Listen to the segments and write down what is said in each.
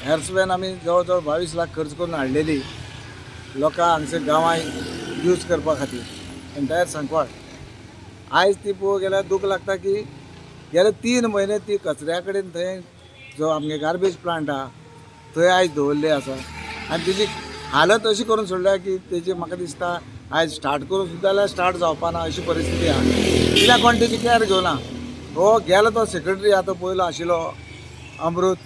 हेर्स van आमी जवळ जवळ 22 लाख खर्च करून हाडलेली लोकांक हांगसर गांवांत यूज करपा खातीर, एंटायर सांकवाळ. आयज ती पळोवंक गेल्यार दूख लागता की गेले 3 म्हयने ती कचऱ्या कडेन थंय जो आमगे गार्बेज प्लांट आहा थंय आयज दवरली आसा आनी तेजी हालत अशी करून सोडल्या की तेजी म्हाका दिसता आयज स्टार्ट करूं सुद्दां जाल्यार स्टार्ट जावपा ना अशी परिस्थिती आहा, कित्याक कोण तेजी कॅर घेवना. हो गेलो तो सेक्रेटरी आतां पयलो आशिल्लो अमृत,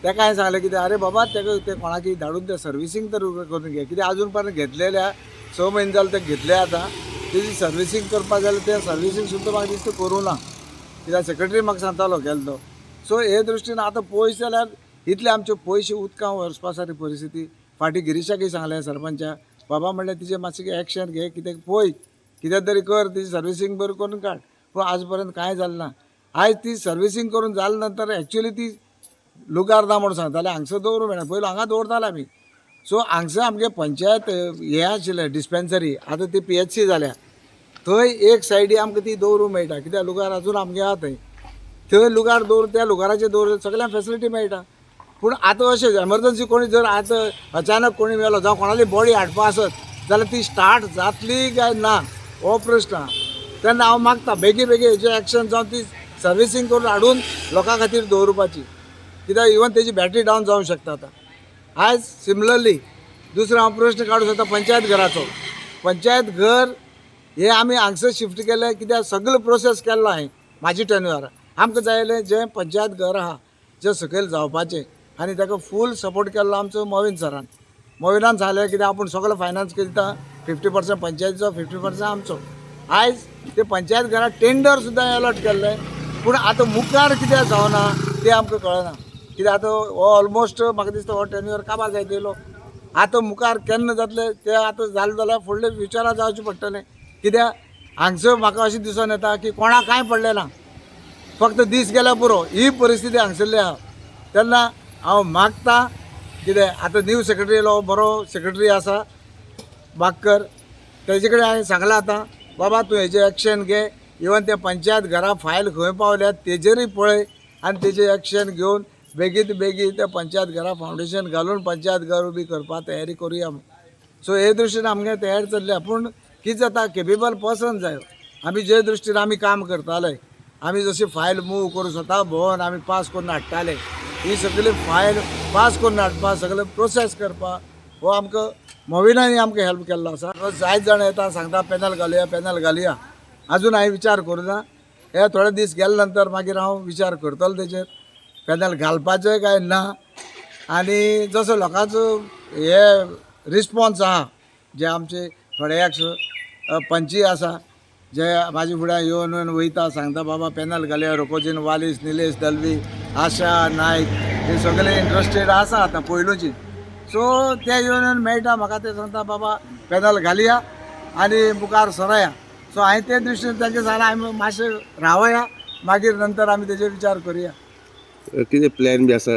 तेका हांवें सांगलें कितें, अरे बाबा, तेका ते कोणाकय धाडून तें सर्विसींग तर करून घे, कित्याक अजून पर्यंत घेतलेल्या 6 म्हयने जाले ते घेतले. आतां तेजी सर्विसींग करपा जाल्यार तें सर्विसींग सुद्दां म्हाका दिसता करूं ना, कित्याक सेक्रेटरी म्हाका सांगतालो गेलो तो. सो हे दृश्टीन आतां पयशे जाल्यार इतले आमचे पयशे उदकां वचपा सारकी परिस्थिती. फाटीं गिरीशाकय सांगलें सरपंचा, बाबा म्हणलें, तिजें मातशें एक्शन घे, कितें पळय, कितें तरी कर, तिजी सर्विसींग बरी करून काड. पूण आज पर्यंत कांय जालें ना. आयज ती सर्विसींग करून जाले नंतर एक्चुली ती लुगार ना म्हणून सांगताले, हांगसर दवरूं मेळना. पयलू हांगा दवरताले आमी. सो हांगसर आमगे पंचायत हें आशिल्लें डिस्पेन्सरी, आतां ती पीएचसी जाल्या, थंय एक सायडी आमकां ती दवरूंक मेळटा, कित्याक लुगार अजून आमगे आहा थंय. थंय लुगार दवर, त्या लुगाराचेर दवर, सगळ्यांक फेसिलिटी मेळटा. पूण आतां अशें एमर्जन्सी कोणी जर आतां अचानक कोणी मेलो जावं कोणाली बॉडी हाडपा आसत जाल्यार ती स्टार्ट जातली काय ना हो प्रश्न आहा. तेन्ना हांव मागता बेगी बेगीन हेजेर एक्शन जावन ती सर्विसींग करून हाडून लोकां खातीर दवरुपाची, कित्याक इवन तेजी बॅटरी डावन जावंक शकता आतां आयज. सिमिलरली दुसरो हांव प्रश्न काडूंक सोदता पंचायत घराचो. पंचायत घर हे आमी हांगसर शिफ्ट केलें कित्याक सगळो प्रोसेस केल्लो हांवें म्हाजी टेन्युअर. आमकां जाय आसलें जें पंचायत घर आहा जें सकयल जावपाचें आनी ताका फूल सपोर्ट केल्लो आमचो मोविन सरान. मोविनान सांगलें कित्याक आपूण सगळो फायनान्स करता, 50% पंचायतीचो, 50% आमचो. आयज ते पंचायत घरात टेंडर सुद्दां एलॉट केल्लें, पूण आतां मुखार कित्याक जावना तें आमकां कळना, कित्याक आतां हो ऑलमोस्ट म्हाका दिसता हो टेन्युअर काबार जायत येयलो. आतां मुखार केन्ना जातलें तें आतां जालें जाल्यार फुडले फ्युचराक जावचें पडटलें, कित्याक हांगसर म्हाका अशें दिसून येता की कोणाक कांय पडलें ना, फक्त दीस गेल्यार पुरो ही परिस्थिती हांगसरली आहा. तेन्ना हांव मागता कितें, आतां न्यू सेक्रेटरी येयलो, बरो सेक्रेटरी आसा बाक्कर, तेजे कडेन हांवें सांगलां आतां, बाबा तूं हेजें एक्शन घे, इवन ते पंचायत घरा फायल खंय पावल्या तेजेरूय पळय आनी तेजें एक्शन घेवन बेगीन बेगीन त्या पंचायत घरा फावंडेशन घालून पंचायत घर उबी करपा तयारी करुया. सो हे दृश्टीन आमगे तयारी चल्ल्या, पूण कितें जाता, केपेबल पर्सन जायो. आमी जे दृश्टीन आमी काम करताले, आमी जशी फायल मूव करून स्वता भोंवन आमी पास करून हाडटाले, ही सगळी फायल पास करून हाडपा, सगळें प्रोसेस करपा हो आमकां मोविनांनी आमकां हेल्प केल्लो आसा. जायत जाण येता, सांगता पॅनल घालुया, पॅनल घालुया. अजून हांवें विचार करूं ना. हे थोडे दीस गेले नंतर मागीर हांव विचार करतलो तेजेर, पॅनल घालपाचें काय ना. आनी जसो लोकांचो हे रिस्पोन्स आहा, जे आमचे थोडे एक्स पंची आसा जे म्हाजे फुड्यान येवन येवन वयता, सांगता बाबा पॅनल घालया, रोकोजीन वालीस, निलेश दलवी, आशा नायक, हे सगळे इंट्रस्टेड आसा आतां पयलूची. सो ते येवन येवन मेळटा म्हाका, ते सांगता बाबा पॅनल घालया आनी मुखार सरोया. सो हांवें ते दृश्टीन तांचे सांगलां, आमी मातशें रावया, मागीर नंतर आमी तेजेर विचार करुया. कितें प्लॅन बी आसा,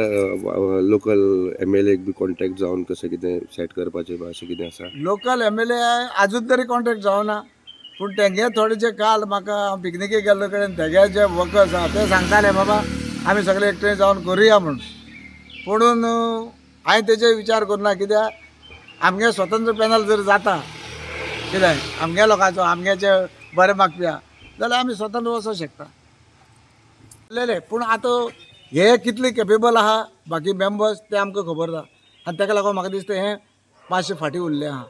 लोकल एमएलए बी कॉन्टेक्ट जावन कशें कितें सेट करपाचें बा, अशें कितें आसा? लोकल एमएलए अजून तरी कॉन्टेक्ट जावना, पूण तेंगे थोडे जे काल म्हाका हांव पिकनिकेक गेल्ले कडेन तेगे जे वर्कर्स आहा ते सांगताले बाबा आमी सगळे एकठांय जावन करुया म्हूण. पुणून हांवें तेजेर विचार करुना, कित्याक आमगे स्वतंत्र पॅनल जर जाता, कितें आमगे लोकांचो आमगेचे बरें मागपी आहा जाल्यार आमी स्वतंत्र वचोंक शकता उरलेले. पूण आतां हे कितले केपेबल आहा बाकी मेंबर्स ते आमकां खबर ना आनी ताका लागून म्हाका दिसता हें मातशें फाटीं उरलें आहा,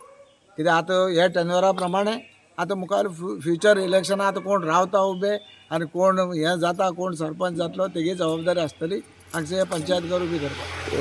कित्याक आतां हे टेन्युअरा प्रमाणे आतां मुखार फ्युचर इलेक्शनां आतां कोण रावता उबे आनी कोण हें जाता, कोण सरपंच जातलो तेगी जबाबदारी आसतली हांगसर पंचायत घर उबी करपाक.